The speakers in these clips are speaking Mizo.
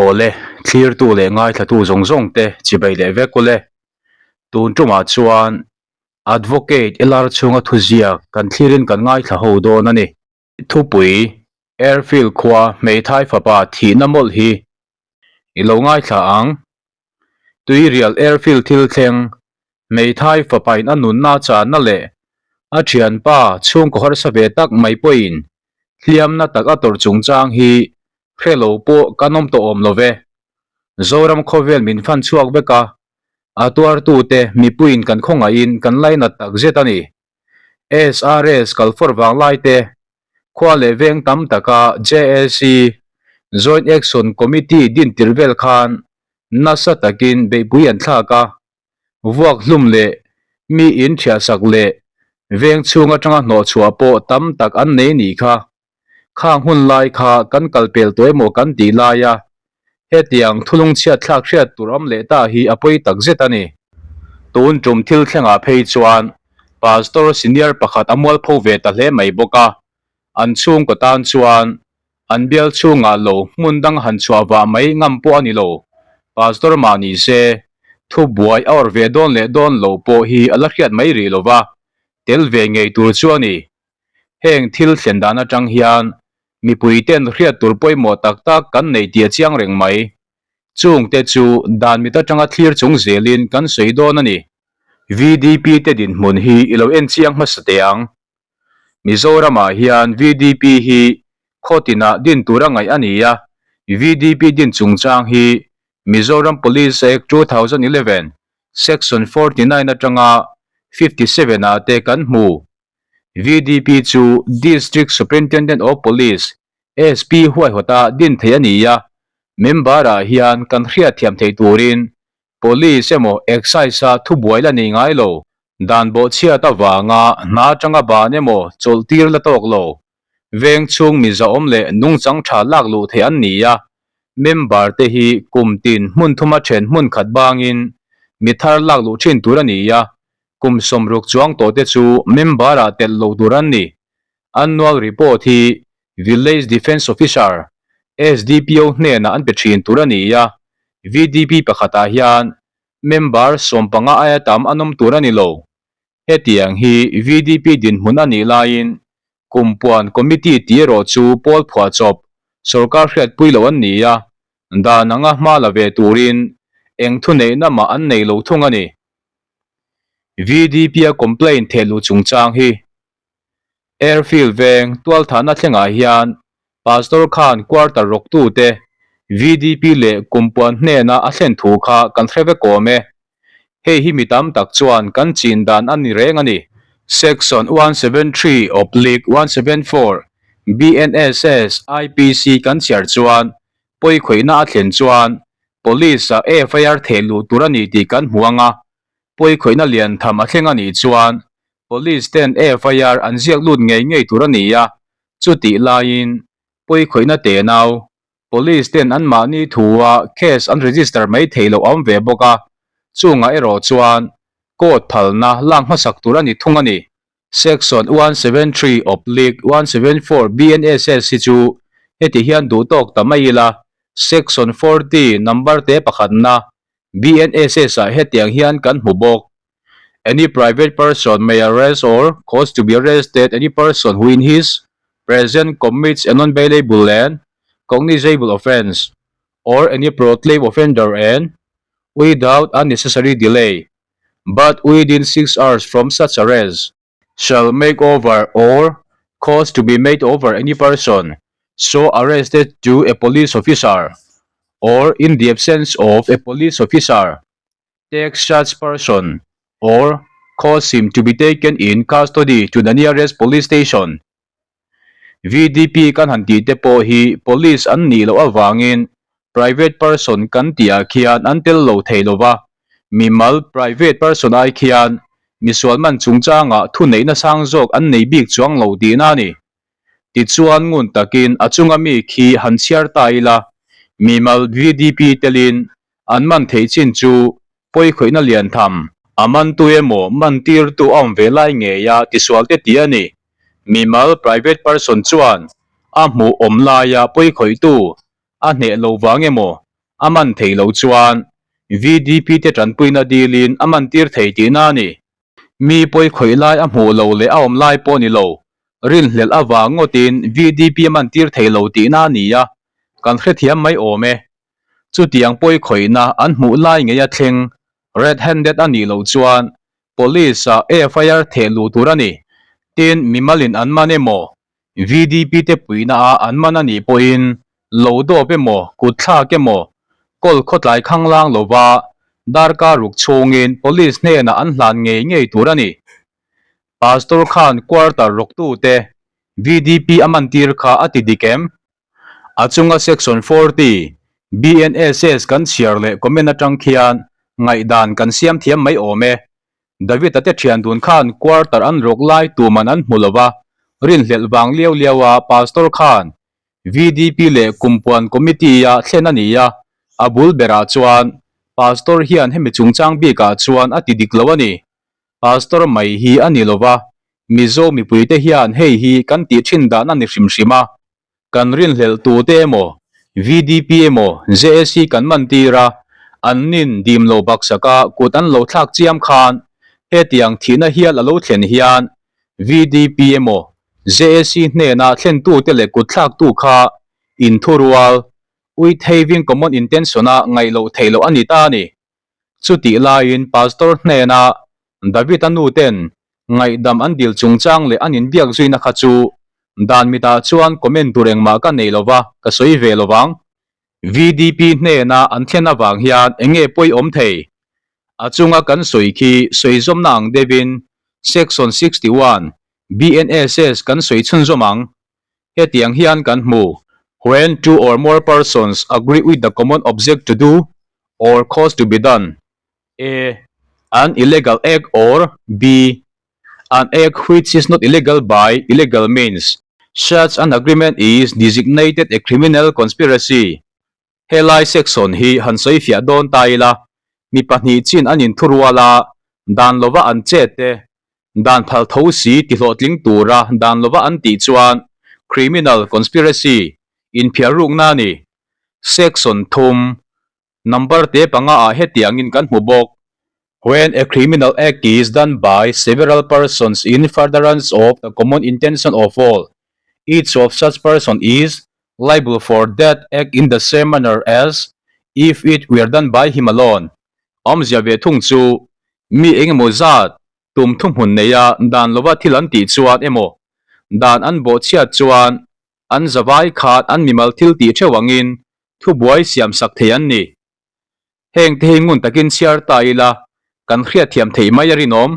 Awle, thlirtu leh ngaithlatu zawng zawng te chibai leh vek ule. Tun tumah chuan Advocate LR chhunga thuziak kan thlirin kan ngaithla ho dawn a ni. Thupui, Airfield khua hmeithai fapa thihna mawlh hi i lo ngaithla ang. Tuirial Airfield thil thleng, hmeithai fapain a nunna channa leh a thianpa chhungkaw harsa ve tak mai pawhin hliamna tak a tawrh chungchang hi hre lo pawh kan awm tawh awm lo ve. Zoram khawvel min fan chhuak vek a, a tuartute mipuiin kan khawngaihin kan lainat tak zet a ni. SRS kalfawr vang lai te, khua leh veng tam taka JAC, Joint Action Committee, din tir vel khan nasa takin beihpui an thlak a, vuak hlum leh mi in thiahsak leh veng chhung atanga hnawhchhuah pawh tam tak an nei nih kha. Khang hun lai kha kan kal pel tawh emaw kan tih lai a, hetiang thulung chhiat thlak hriat tur awm leh ta hi a pawi tak zet a ni. Tun tum thil thlengah phei chuan Pastor senior pakhat a mualpho ve ta hle mai bawk a, an chhungkaw tan chuan an bial chhungah lo hmun dang han chhuah vah mai ngam pawh a ni lo. Pastor mah ni se, thubuai a awrh ve dawn leh dawn lo pawh hi a la hriat mai rih lo va, tel ve ngei tur chu a ni. Heng thil thlen dan atang hian mipui ten hriat tur pawimawh tak tak kan nei tih a chiang reng mai. Chungte chu dan mit atanga thlir chung zelin kan sawi dawn a ni. VDP te dinhmun hi i lo en chiang hmasa teh ang. Mizoramah hian VDP hi khaw tinah din tur a ngaih a ni a, VDP din chungchang hi Mizoram Police Act 2011 Section 49 atanga 57 ah te kan hmu. VDP chu District Superintendent of Police, SP, huaihawta din thei a ni a, member-ah hian kan hriatthiam theih turin Police emaw Excise-a thubuai la nei ngai lo, dan bawhchhiat avanga hna atanga ban emaw chawlhtir la tawk lo, veng chhung mizaawm leh nungchang tha lak luh theih an ni a, member te hi kum tin hmun thuma then hmun khat bangin mi thar lak luh thin tur a ni a, Kum 60 chuang tawh te chu member-ah telh loh tur an ni. Annual report hi Village Defence Officer, SDPO, hnenah an pe thin tur a ni a, VDP pakhatah hian member 15 aia tam an awm tur a ni lo. Hetiang hi VDP dinhmun a nih laiin Kumpuan Committee tih erawh chu pawl phuahchawp sorkar hriatpui loh an ni a, dan anga hma la ve turin eng thuneihna mah an nei lo thung a ni. VDP-a complaint thehluh chungchang hi Airfield veng tualthahna thlengah hian Pastor khan quarter rawktute VDP leh kumpuan hnena a thlen thu kha kan hre vek awm e. Hei hi mi tam tak chuan kan chin dan a ni reng a ni. Section 173 oblique 174 BNSS IPC kan chhiar chuan pawikhawihna a thlen chuan Police-ah FIR theh luh tur a ni tih kan hmu ang a, pawikhawihna lian tham a thleng a nih chuan Police ten FIR an ziak lut ngei ngei tur a ni a, chutih laiin pawikhawihna tenau Police ten anmahni thua case an register mai theih loh a awm ve bawk a, chungah erawh chuan court phalna lak hmasak tur a ni thung a ni. Section 173 oblique 174 BNSS hi chu heti hian duh tawk ta mai ila, Section 40 number te pakhatna BNSS ah hetiang hian kan hmu bawk, Any private person may arrest or cause to be arrested any person who in his presence commits a non-bailable and cognizable offence or any proclaimed offender and without unnecessary delay but within 6 hours from such arrest, shall make over or cause to be made over any person so arrested to a police officer or in the absence of a police officer, take such person or cause him to be taken in custody to the nearest police station. VDP kan han tih te pawh hi police an nih loh avangin private person kan tihah khian an tel lo thei lo va, mimal private person ai khian misual man chungchangah thuneihna sang zawk an nei bik chuang lo tihna a ni. Tichuan ngun takin a chunga mi khi han chhiar ta ila, mimal VDP telin an man theih chin chu pawikhawihna lian tham, a mantu emaw mantirtu a awm ve lai ngeia tisual te tih a ni. Mimal, private person, chuan a hmuh awm laia pawikhawihtu a hneh lo vang emaw? a man theih loh chuan VDP te tanpuina dilin a man tir thei tihna a ni. Mi pawi khawih lai a hmuh lo leh a awm lai pawh ni lo, rinhlelh avang ngawtin VDP a man tir thei lo tihna a ni a, kan hrethiam mai awm e. Chutiang pawi khawihna an hmuh lai ngei a thleng red handed a nih loh chuan Police ah FIR theh luh tur a ni. Tin, mimalin an man emaw, VDP te puihna ah an man a nih pawhin lo dawp emaw, kut thlak emaw, kawl khawtlai khanglang lova darkar ruk chhungin Police hnenah an hlan ngei ngei tur a ni. Pastor khan quarter rawktute VDP a mantir kha a ti dik em? A chunga Section 40, BNSS kan chhiar leh comment atang khian ngaihdan kan siam thiam mai awm e. David-a te thian dun khan quarter an rawk lai tuman an hmu lo va, rinhlelh vang liau liau a Pastor khan VDP leh Kumpuan Committee-a thlen a ni a, a bul berah chuan Pastor hian hemi chungchang bikah chuan a ti dik lo a ni. Pastor mai hi a ni lo va, Mizo mipuite hian hei hi kan tih thin dan a ni hrim hrim a. Kan rinhlelh tute emaw, VDP emaw, JAC kan man tir a, an nin dim lo baksaka kut an lo thlak chiam khan hetiang thihna hial a lo thlen hian VDP emaw, JAC hnena thlentute leh kut thlaktu kha inthurual, with having common intention-a ngaih loh theih loh a ni ta a ni. Chutih laiin Pastor hnena David-a nu ten ngaihdam an dil chungchang leh an inbiak zuina kha chu dan mitah chuan comment tur engmah ka nei lova ka sawi ve lovang. VDP hnena an thlen avang hian enge pawi awm thei? A chunga kan sawi khi sawi zawmna ang deuhin Section 61 BNSS kan sawi chhunzawm ang. Hetiang hian kan hmu, When two or more persons agree with the common object to do or cause to be done, A. An illegal act or B. An act which is not illegal by illegal means, such an agreement is designated a criminal conspiracy. Helai section hi han sawi fiah dawn ta ila, mi pahnih chin an inthurual a, dan lova an chet te, dan phal tho si ti hlawhtling tura dan lova an tih chuan criminal conspiracy inphiar rukna a ni. Section thum, number te panga ah hetiangin kan hmu bawk. When a criminal act is done by several persons in furtherance of the common intention of all, each of such person is liable for that act in the same manner as if it were done by him alone. Awmzia ve thung chu, mi engemaw zat tum thuhmun neia dan lova thil an tih chuan emaw, dan an bawhchhiat chuan an zavai khat an mimal thil tih theuh angin thubuai siamsak thei an ni. Heng te hi ngun takin chhiar ta ila kan hriatthiam theih mai a rinawm.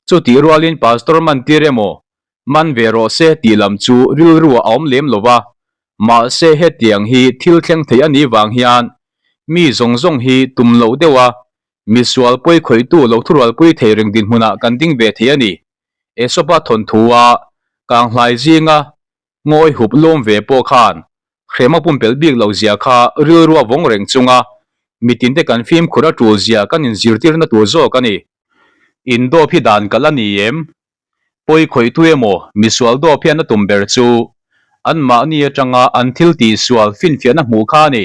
Chutih rualin Pastor man tir emaw, man ve rawh se tih lam chu rilru a awm lem lo va, mahse hetiang hi thil thleng thei a nih vang hian mi zawng zawng hi tum loh deuh a, misual pawi khawihtu lo thurualpui thei reng dinhmunah kan ding ve thei a ni. Aesop-a thawnthu a kanghlai zinga Ngawi hup lawm ve pawh khan hrem a pumpelh bik lo zia kha rilru a vawng reng chunga mitinte kan fimkhur a tul zia kan inzirtirna tur zawk a ni. Indawp hi dan kalh a ni em? Pawi khawihtu emaw misual dawp hian a tum ber chu anmahni atanga an thil tihsual finfiahna hmuh kha a ni.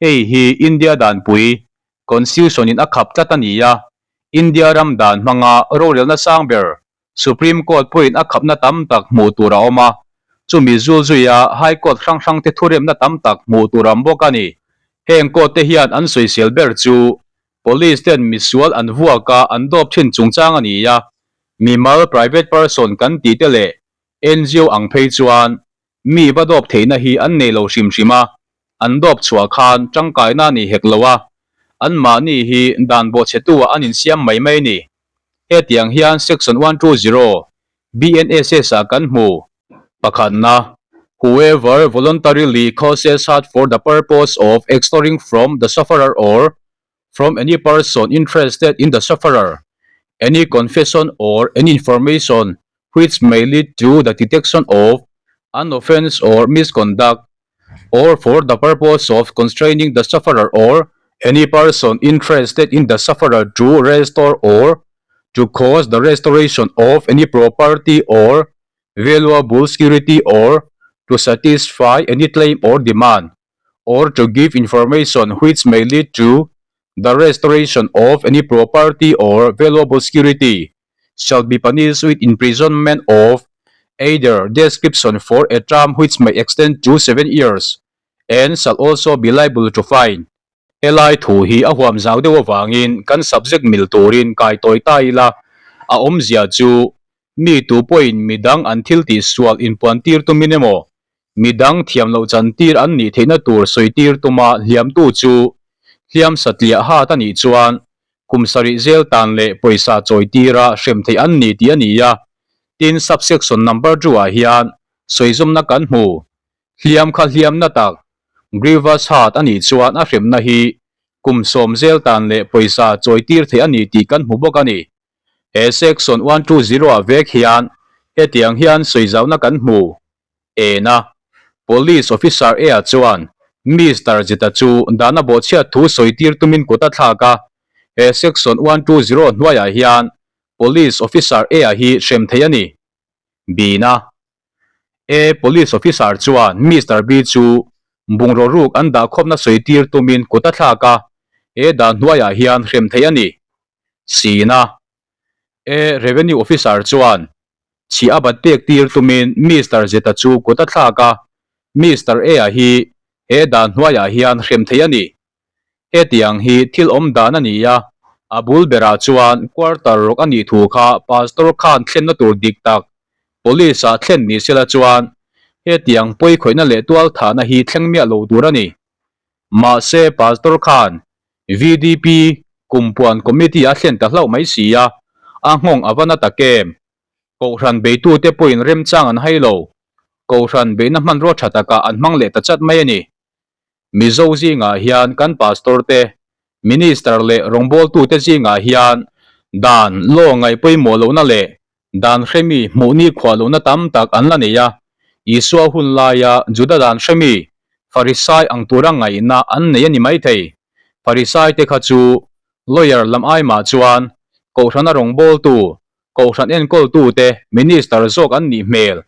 Hei hi India danpui, Constitution in a khap tlat a ni a, India ram dan hmanga rorelna sang ber Supreme Court pawhin a khapna tam tak hmuh tur a awm a, chumi zul zuia High Court hrang hrangte thuremna tam tak hmuh tur a awm bawk a ni. Heng court te hian an sawisel ber chu Police ten misual an vuak a an dawp thin chungchang a ni a, mimal private person kan tih te leh ngo ang phei chuan mi va dawp theihna hi an nei lo hrim hrim a, an dawp chhuah khan tangkaina a ni hek lo a, anmahni hi dan bawhchhetu ah an insiam mai mai a ni. Hetiang hian Section 120 BNSS ah kan hmu. Pakhatna, Whoever voluntarily causes hurt for the purpose of extorting from the sufferer or from any person interested in the sufferer any confession or any information which may lead to the detection of an offence or misconduct or for the purpose of constraining the sufferer or any person interested in the sufferer to restore or to cause the restoration of any property or valuable security or to satisfy any claim or demand. or to give information which may lead to the restoration of any property or valuable security shall be punished with imprisonment of either description for a term which may extend to 7 years and shall also be liable to fine. Helai thu hi a huam zau deuh avangin kan subject mil turin kai tawi ta ila, a awmzia chu mi tu pawhin midang an thil tih sual inpuan tir tumin emaw, midang thiam loh chan tir an nih theihna tur sawi tir tuma hliamtu chu hliam satliah hat a nih chuan kum sarih zel tan leh pawisa chawi tira hrem theih an ni tih a ni a. Tin, subsection number 2 ah hian sawizawmna kan hmu. Hliam kha hliamna tak, grievous hurt a nih chuan a hremna hi kum sawm zel tan leh pawisa chawi tir theih a ni tih kan hmu bawk a ni. He section 120 ah vek hian hetiang hian sawizauna kan hmu. Ena, Police Officer A-a chuan Mister Zita chu dahna bawhchhiat thu sawi tir tumin kut a thlak a. He section 120 hnuaiah hian Police Officer A-a hi hrem theih a ni. Bina, A Police Officer chuan Mister B chu bungraw ruk an dahkhawpna sawi tir tumin kut a thlak a, he dan hnuaiah hian hrem theih a ni. Sina, A Revenue Officer chuan chhia a bat pek tir tumin Mister Zeta chu kut a thlak a, Mister A-a hi he dan hnuaiah hian hrem theih a ni. Hetiang hi thil awm dan a ni a, a bul berah chuan quarter rawk a nih thu kha Pastor khan thlenna tur dik tak Police ah thlen ni sela chuan hetiang pawi khawihna leh tual thahna hi thleng miah lo tur a ni. Mahse Pastor khan VDP Kumpuan Committee a thlen ta hlauh mai si a, a nghawng a va na tak em? Kohhran beitute pawhin remchang an hai lo. Kohhran beihna hmanrua tha takah an hmang leh ta chat mai a ni. Mizo zingah hian kan pastor te, minister leh rawngbawltute zingah hian dan, law ngaih pawimawh lohna leh dan hremi hmuh ni khuah lohna tam tak an la nei a. Isua hun laia Juda dan hremi, Farisai ang tura ngaihna an nei a ni maithei. Farisai te kha chu lawyer lam ai mah chuan kohhrana rawngbawltu, kohhran enkawltute minister zawk an nih hmel.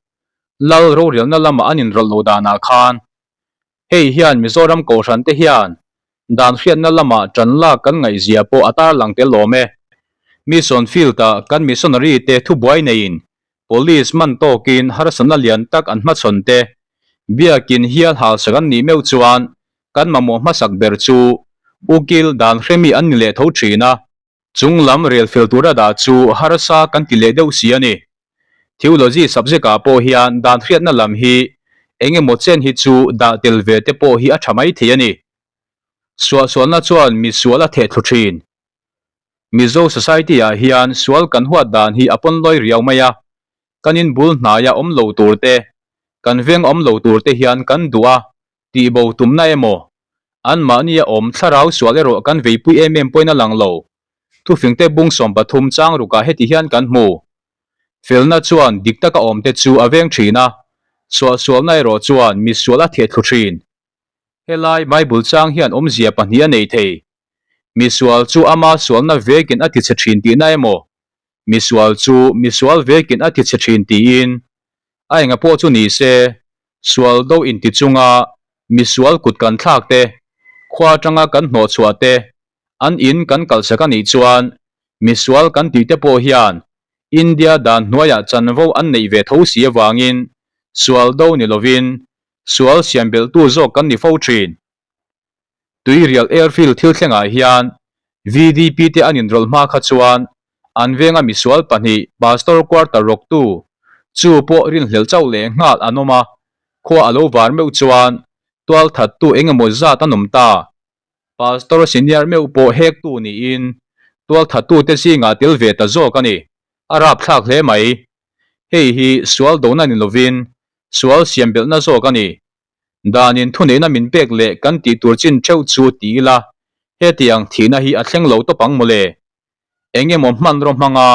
Lal rorelna lama an inrawlh loh danah khan Hei hian Mizoram Kohhran te hian dan hriatna lamah ṭan lak kan ngaihzia pawh a tarlang tel awm e. Mission field-ah kan missionary te thubuai neiin Police man tawkin harsatna lian tak an hmachhawn te biakin hial halsak an nih meuh chuan kan mamawh hmasak ber chu ukil dan hremi an ni leh tho ṭhin a. Chung lam rel fel tura dah chu harsa kan ti leh deuh si a ni. Theology subject ah pawh hian dan hriatna lam hi eng emaw chen hi chu dah tel ve te pawh hi a tha mai thei a ni. Suahsualna chuan misual a theh thlu thin. Mizo society ah hian sual kan huat dan hi a pawn lawi riau mai a, kan in bul hnaia awm lo tur te, kan veng awm lo tur te hian kan duh a, Tihbo tumna emaw, anmahnia awm thlarau sual erawh kan veipui em em pawhin a lang lo. Thufingte bung 13 chang rukah heti hian kan hmu. Felna chuan dik taka awmte chu a veng thin a, suahsualna erawh chuan misual a theh thlu thin. Helai Bible chang hian awmzia pahnih a nei thei. Misual chu ama sualna vekin a tichhe thin tihna emaw, misual chu misual vekin a tichhe thin tiin. A enga pawh chu ni se, sual do inti chunga misual kut kan thlak te, khua atanga kan hnawh chhuah te, an in kan kalhsak a nih chuan misual kan tih te pawh hian India dan hnuaiah chanvo an neih ve tho si avangin sual do ni lovin sual siam belhtu zawk kan ni fo thin. Tuirial Airfield thil thlengah hian VDP te an inrawlh hma kha chuan an venga misual pahnih Pastor Quarter rawktu chu pawh rinhlelh chauh leh nghal an awm a, khua a lo var meuh chuan tualthattu eng emaw zat an awm ta. Pastor Senior meuh pawh hektu niin tualthattute zingah tel ve ta zawk a ni. A rapthlak hle mai. Hei hi sual dona ni lovin sual siam belhna zawk a ni. Danin thuneihna min pek leh kan tih tur chin theuh chu ti ila, hetiang thihna hi a thleng lo tawp ang mawle. Eng emaw hmanraw hmanga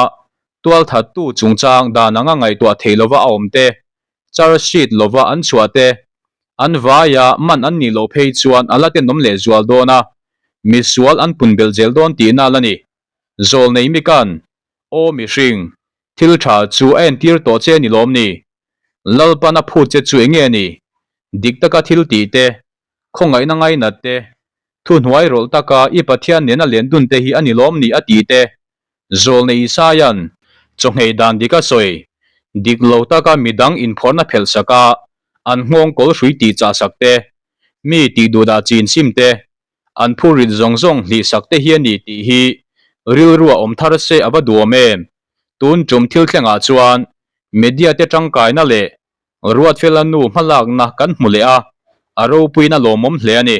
tualthattu chungchang dan anga ngaihtuah theih lova a awm te, charge sheet lova an chhuah te, an vaia man an nih loh phei chuan a la tenawm leh zual dawn a, misual an pun belh zel dawn tihna a la ni. Zawlnei mikan, Aw mihring, thil tha chu a entir tawh che ni lawm ni? Lalpan a phut che chu enge ni? Dik taka thil tih te, Khawngaihna ngainat te, thuhnuai rawlh taka i Pathian nena len dun te hi a ni lawm ni a ti te, Zawlnei Isaia'n chawhngei dan dik a sawi, dik lo taka midang inphawrhna phelh sak a, an nghawng kawl hrui tih chah sak te, mi tih duhdah chin sim te, an phurrit zawng zawng hlih sak te hi a ni tih hi rilru a awm thar se a va duhawm em? Tun tum thil thlengah chuan media te tangkaina leh Ruatfela nu hmalakna kan hmu leh a, a ropuiin a lawmawm hle a ni.